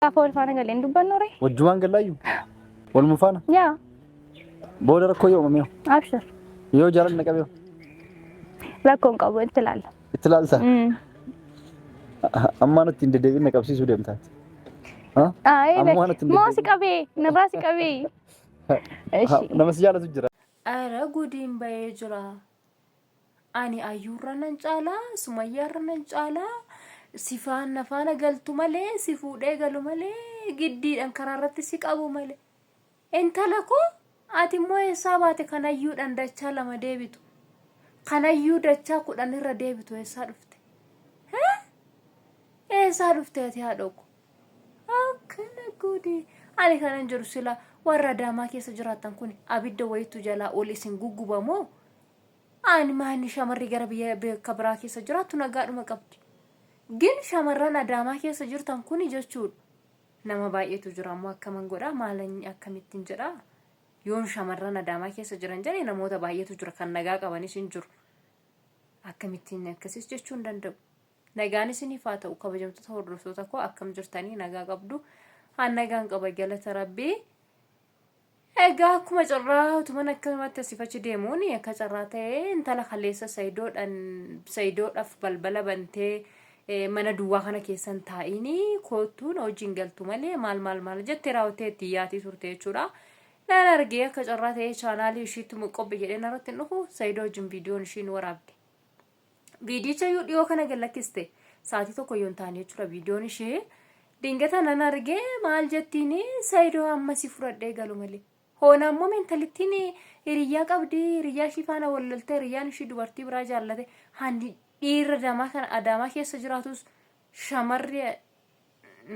Gaafa wal faana galee hin dubbannu ree? Wajjumaan gallaayyuu? Waluma faana? Yaa. Booda rakkoo yoo uumame hoo? Abshir. Yoo jaalalli na qabe hoo? Rakkoo hin qabu itti ilaalla. Itti ilaalta? Ammaa natti hin deddeebiin na qabsiisuu deemta. Ammaa natti hin Moo si qabee? Narraa si qabee? Eshi. Nama si jaalatu jira. Ara gudiin bahee jira. Ani ayyuurra nan caalaa, sumayyaarra nan caalaa, si faana faana galtu malee, si fuudhee galu malee, giddiidhaan karaa irratti si qabu malee. Intala koo ati immoo eessaa baate kan ayyuudhaan dachaa lama deebitu? Kan ayyuu dachaa 10 irra deebitu eessaa dhufte? Hee? Eessaa dhufte ati haadhoo koo? Akkana godhe. Ani kanan jedhu sila warra Adaamaa keessa jiraattan kun abidda wayitu jalaa ol isin gugguba moo? Ani maanni shamarri gara biyya bakka biraa keessa jiraattu nagaadhuma qabdi. Gin shamarran Adaamaa keessa jirtan kuni jechuudha. Nama baay'eetu jira ammoo akkaman godha maalan akkamittiin jedha. Yoon shamarran Adaamaa keessa jiran jedhe namoota baay'eetu jira kan nagaa qabanis hin jiru. Akkamittiin akkasis jechuu hin danda'u. Nagaan isiniif haa ta'u kabajamtoota hordoftoota koo akkam jirtanii nagaa qabdu. Haan nagaan qaba galata rabbii. Egaa akkuma carraa utuman akkanumatti asiif achi deemuun akka carraa ta'ee intala kaleessa sayidoodhaan sayidoodhaaf balbala bantee mana duwwaa kana keessan taa'iini koottuu na wajjin galtu malee maal maal maal jettee raawwattee itti yaatii turte jechuudha. Nan argee akka carraa ta'ee chaanaalii ishiitti qophi jedhee narratti hin dhufu sayidoo wajjin viidiyoon ishiin waraabde. Viidiyicha iyyuu dhiyoo kana gad lakkiste. Sa'aatii tokko iyyuu hin taane jechuudha viidiyoon ishee. Dingata nan argee maal jettiin Saayidoo amma si fudhadhee galu malee. Hoona ammoo mentalittiin hiriyyaa qabdi hiriyyaa ishii faana wal loltee hiriyyaan ishii dubartii biraa jaallate handi dhiirra damaa kana adaamaa keessa jiraatus shamarri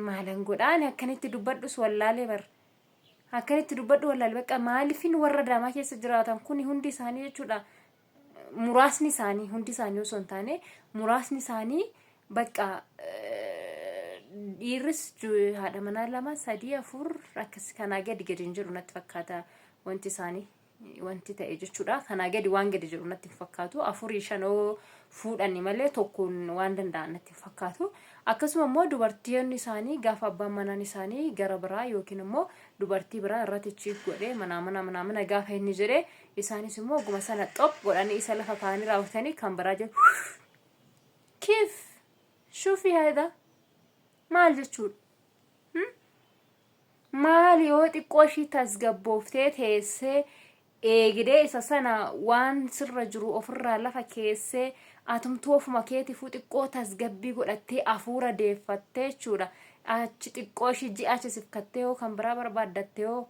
maalan godhaa ani akkanitti dubbadhus wallaalee bar akkanitti dubbadhu wallaalee bakka maaliifin warra adaamaa keessa jiraatan kuni hundi isaanii jechuudha muraasni isaanii hundi isaanii osoo hin taane muraasni isaanii bakka dhiirris haadha manaa lama sadii afur akkas kanaa gadi gadi hin jedhu natti fakkaata wanti isaanii wanti ta'e jechuudha kanaa gadi waan gadi jedhu natti hin fakkaatu afurii shanoo fuudhani malee tokkoon waan danda'an natti hin fakkaatu akkasuma immoo dubartiyoonni isaanii gaafa abbaan manaan isaanii gara biraa yookiin immoo dubartii biraa irratti chiik godhee manaa mana manaa mana gaafa inni jedhee Isaanis immoo oguma sana xop godhanii isa lafa kaa'anii raawwatanii kan biraa jedhu. Kiif shuufii haayida maal jechuudha? Maal yoo xiqqoo ishii tasgabbooftee teessee eegdee isa sana waan sirra jiru ofirraa lafa keessee atumtuu ofuma keetiifuu xiqqoo tasgabbii godhattee afuura deeffattee jechuudha. Achi xiqqoo ishii ji'a achi sifkattee yoo kan biraa barbaaddatte yoo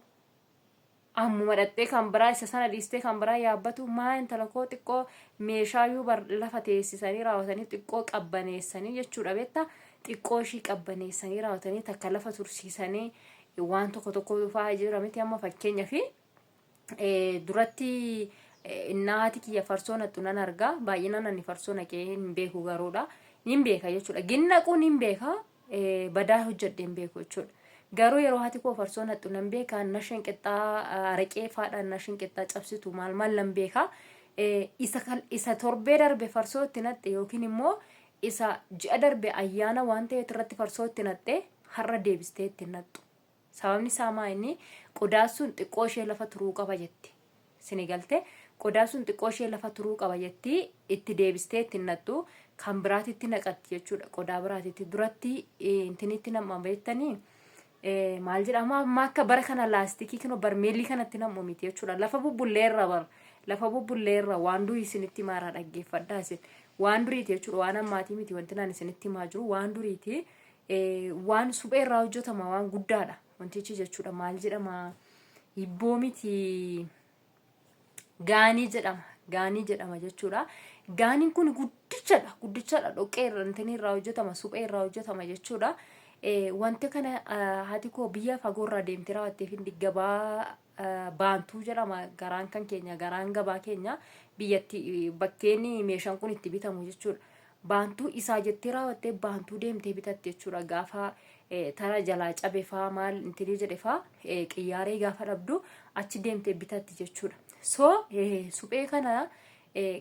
Ammuma dhaqxee kan biraa isa sana dhiistee kan biraa yaabbatu maa intala koo xiqqoo meeshaayyuu bar lafa teessisanii raawwatanii xiqqoo qabbaneessanii jechuudha beektaa xiqqoo ishii qabbaneessanii raawwatanii takka lafa tursiisanii waan tokko tokko fa'aa jira miti amma fakkeenya fi duratti innaa haati kiyya farsoo naqxu nan argaa baay'inaan ani farsoo naqee hin beeku garuudha nin beeka jechuudha ginnaquu nin beeka badaa hojjedhe hin beeku jechuudha. Garuu yeroo haati koo farsoo naqxu nan beeka, nashin qixxaa araqee faadhaan nashin qixxaa cabsitu maal maal nan beeka. Isa torbee darbe farsoo itti naqxe yookiin immoo isa ji'a darbe ayyaana waan ta'eet irratti farsoo itti naqxe har'a deebistee itti naqxu. Sababni isaa maa inni qodaan sun xiqqoo ishee lafa turuu qaba jetti. Sini galte qodaan sun xiqqoo ishee lafa turuu qaba jetti itti deebistee itti hin naqxu kan biraatitti naqatti jechuudha qodaa biraatitti duratti intinitti nam'a beektanii maal jedhama amma akka bara kana laastikii kinoo barmeelii kanatti nam'u miti jechuudha lafa bubbulleerra bar lafa bubbulleerra waan durii isinitti himaaraa dhaggeeffadhaa isin waan duriiti jechuudha waan ammaatii miti wanti naan isinitti himaa jiru waan duriiti waan suphee irraa hojjetama waan guddaadha wantichi jechuudha maal jedhama hibboo miti gaanii jedhama gaanii jedhama jechuudha gaaniin kun guddichadha guddichadha dhoqqee irra intini irraa hojjetama suphee irraa hojjetama jechuudha wanta kana haati koo biyya fagoo irraa deemtee raawwattee fi gabaa baantuu jedhama garaan kan keenya garaan gabaa keenya biyyatti bakkeen meeshaan kun itti bitamu jechuudha Baantuu isaa jettee raawwattee baantuu deemtee bitatte jechuudha. Gaafa tara jalaa cabe faa maal intinii jedhe faa qiyyaaree gaafa dhabdu achi deemtee bitatti jechuudha. So suphee kana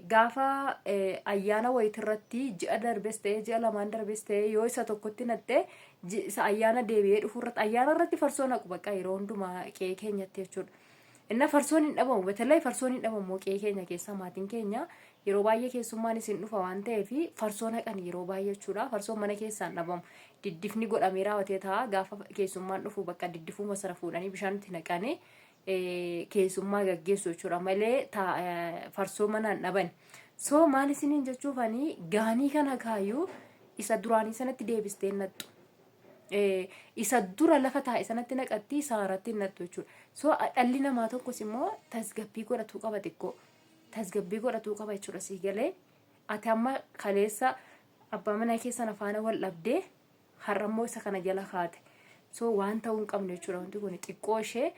Gaafa ayyaana wayitirratti ji'a darbes ta'ee ji'a lamaan darbes ta'ee yoo isa tokkotti naqxe isa ayyaana deebi'ee dhufu irratti ayyaana irratti farsoo naqu bakka yeroo hundumaa qe'ee keenyatti jechuudha. Inna farsoon hin dhabamu betelay farsoon hin dhabamu qe'ee keenya keessa maatiin keenya yeroo baay'ee keessummaan isin dhufa waan ta'eef farsoo naqan yeroo baay'ee jechuudha. Farsoon mana keessaa hin dhabamu. Diddifni godhamee raawwatee ta'a gaafa keessummaan dhufu bakka diddifuma sana fuudhanii bishaan itti naqanii keessummaa gaggeessu jechuudha malee farsoo manaan dhaban. So maal isiniin jechuufani gaanii kana kaayyuu isa duraanii sanatti deebistee naqxu. Isa dura lafa taa'e sanatti naqatti isa haaratti hin naqxu jechuudha. So dhalli namaa tokkos immoo tasgabbii godhatuu qaba xiqqoo. Tasgabbii godhatuu qaba jechuudha sii galee. Ati amma kaleessa abbaa manaa keessan afaana wal dhabdee har'a immoo isa kana jala kaate. So waan ta'uu hin qabne jechuudha wanti kun xiqqoo ishee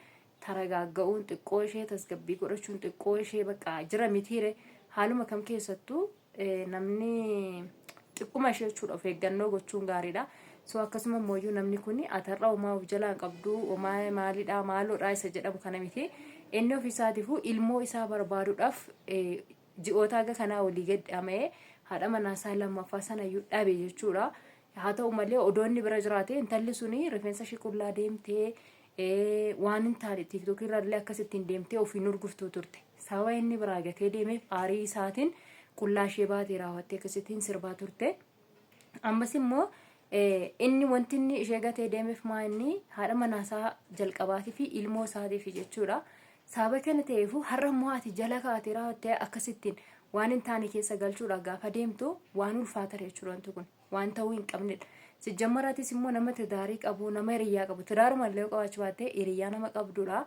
taragaagga'uun xiqqoo ishee tasgabbii godhachuun xiqqoo ishee bakka jira mitiire haaluma kam keessattuu namni xiqquma ishee jechuudha of eeggannoo gochuun gaariidha. So akkasuma immoo namni kun atarra homaa of jalaa hin qabdu homaa maalidha maaloodha isa jedhamu kana miti. Inni ofii isaatiifuu ilmoo isaa barbaaduudhaaf ji'oota haga kanaa olii gad dhama'ee haadha manaa isaa lammaffaa sanayyuu dhabe jechuudha. Haa ta'u malee odoo inni bira jiraate intalli suni rifeensa ishee qullaa deemtee waan hin taane tiiktookii irra illee akkasittiin deemtee ofiin urguftuu turte. Sababa inni biraa gatee deemeef aarii isaatiin qullaa ishee baatee raawwattee akkasittiin sirbaa turte. Ammas immoo inni wanti inni ishee gatee deemeef maa inni haadha manaasaa jalqabaatii fi ilmoo isaatiif jechuudha. Sababa kana ta'eefu har'a immoo ati jala kaatee raawwattee akkasittiin waan hin taane keessa galchuudha gaafa deemtu waan ulfaatadha jechuudha wanti kun waan ta'uu hin qabnedha. Sijjammaraatis immoo nama tidaarii qabu nama hiriyyaa qabu tidaaruma illee qabaachuu baattee hiriyyaa nama qabdudha.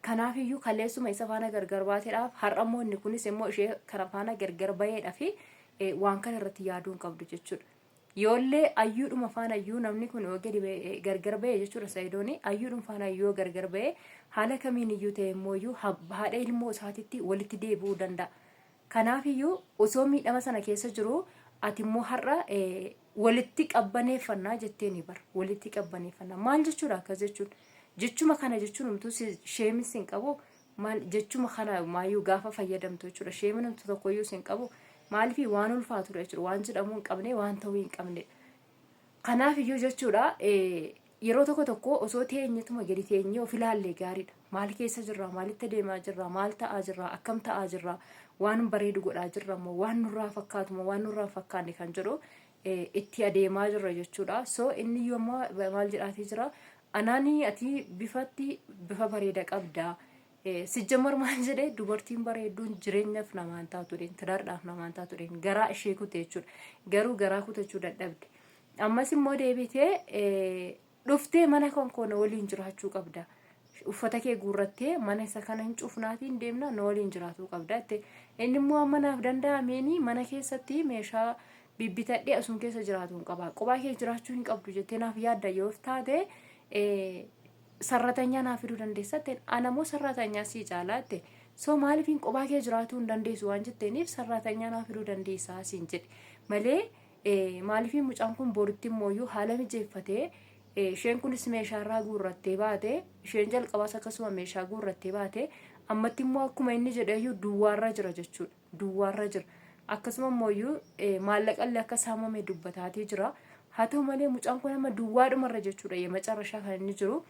Kanaaf iyyuu kaleessuma isa faana gargar baateedhaaf har'a immoo inni kunis immoo ishee kana faana gargar baheedha fi waan kana irratti yaaduu hin qabdu jechuudha. Yoollee ayyuudhuma faana iyyuu namni kun yoo gadi gargar ba'e jechuudha Sa'idooni ayyuudhuma faana iyyuu gargar ba'e haala kamiin iyyuu ta'e immoo iyyuu haadha ilmoo isaatitti walitti deebi'uu danda'a. Kanaaf iyyuu osoo miidhama sana keessa jiru ati immoo har'a walitti qabbaneeffannaa jetteeni bar walitti qabbaneeffannaa maal jechuudha akkas jechuun jechuma kana jechuun umtuu sheemis hin qabu maal jechuma kana maayyuu gaafa fayyadamtu jechuudha sheeminumtu tokkoyyuu sin qabu maaliif waan ulfaatudha jechuudha waan jedhamuu hin qabne waan ta'uu hin qabne kanaaf iyyuu jechuudha yeroo tokko tokko osoo teenyetuma gadi teenyee of ilaallee gaariidha maal keessa jirra maalitti adeemaa jirra maal ta'aa jirra akkam ta'aa jirra waan bareedu godhaa jirra moo waan nurraa fakkaatu moo waan nurraa fakkaanne kan jedhu itti adeemaa jirra jechuudha so inni iyyuu ammoo maal jedhaatii jira Anaanii ati bifatti bifa bareeda qabda. Sijjamar maal jedhee dubartiin bareedduun jireenyaaf namaan taatu dheen tidaardhaaf namaan taatu dheen garaa ishee kute jechuudha. Garuu garaa kutachuu dadhabde. Ammas immoo deebitee dhuftee mana kan koo na waliin jiraachuu qabda. Uffata kee guurrattee mana isa kana hin cufnaatiin deemna na waliin jiraatuu qabda jette. Inni immoo amma naaf danda'ameeni mana keessatti meeshaa bibbitadhee asuma keessa jiraatu hin qaba. Qophaa kee jiraachuu hin qabdu jettee naaf yaadda yoo taate sarratanyaa naaf fiduu dandeessa jetteen ana immoo sarratanyaa sii caalaa jette. So maaliifin qophaa kee jiraatuu hin dandeessu waan jetteeniif sarratanyaa naaf fiduu dandeessaa siin jedhe. Malee maaliifin mucaan kun boritti immoo haala mijeeffatee isheen kunis meeshaarraa guurrattee baate isheen jalqabaas akkasuma meeshaa guurrattee baate ammatti immoo akkuma inni jedheeyyuu duwwaarra jira jechuudha. Duwwaarra jira. Akkasuma immoo maallaqallee akka saamame dubbataatii jira. Haa ta'u malee mucaan kun amma duwwaadhumarra jechuudha macarrashaa kan inni jiru.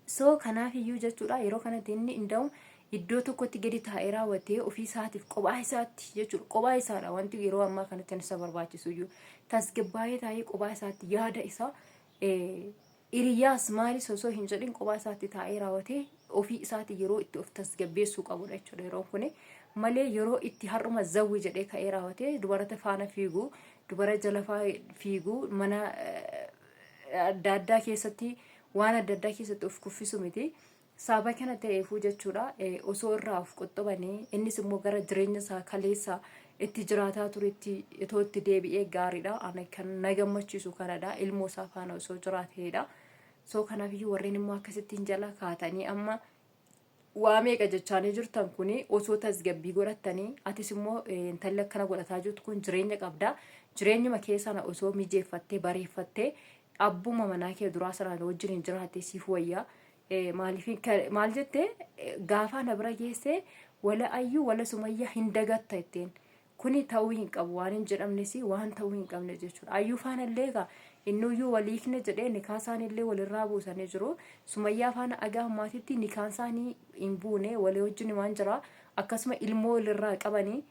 So kanaaf iyyuu jechuudha yeroo kanatti inni inda'u iddoo tokkotti gadi taa'ee raawwatee ofii isaatiif kophaa isaatti jechuudha kophaa isaadha wanti yeroo ammaa kanatti isa barbaachisu iyyuu tasgabbaa'ee taa'ee kophaa isaatti yaada isaa Hiriyyaas maalis osoo hin jedhin kophaa isaatti taa'ee raawwatee ofii isaati yeroo itti of tasgabbeessuu qabudha jechuudha yeroon kuni. Malee yeroo itti har'uma zawwi jedhee ka'ee raawwatee dubarata faana fiigu, dubara jala fiigu, mana adda addaa keessatti waan adda addaa keessatti of kuffisu miti. Sababa kana ta'eefuu jechuudha osoo irraa of qoxxobanii innis immoo gara jireenya isaa kaleessa itti jiraataa turetti itoo itti deebi'ee gaariidha. Ana kan na gammachiisu kanadha. Ilmoo isaa faana osoo jiraateedha. So kanaafiyyuu warreen immoo akkasittiin jala kaatanii amma waa meeqa jechaanii jirtan kuni osoo tasgabbii godhattanii atis immoo intalli akkana godhataa jirtu kun jireenya qabda. Jireenyuma kee sana osoo mijeeffattee bareeffattee abbuma manaa kee duraa sanaan wajjin hin jiraatte siif wayyaa. Maaliif maal jette gaafaa na bira geesse Wala Ayyuu wala Sumayyaa hin dagatta ittiin. Kuni ta'uu hin qabu waan hin jedhamnes waan ta'uu hin qabne jechuudha. Ayyuu faana illee egaa innuyyuu walii hiikne jedhee nikaa isaanii illee walirraa buusanii jiru. Sumayyaa faana agaa ammaatitti nikaan isaanii hin buune walii wajjin waan jira. Akkasuma ilmoo walirraa qabanii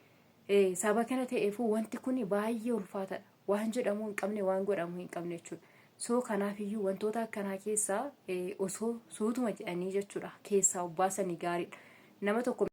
saba kana ta'eefuu wanti kun baay'ee ulfaataadha. Waan jedhamuu hin qabne waan godhamuu hin qabne jechuudha. So kanaafiyyuu wantoota akkanaa keessaa osoo suutuma jedhanii jechuudha keessaa obbaasanii gaariidha. Nama tokko.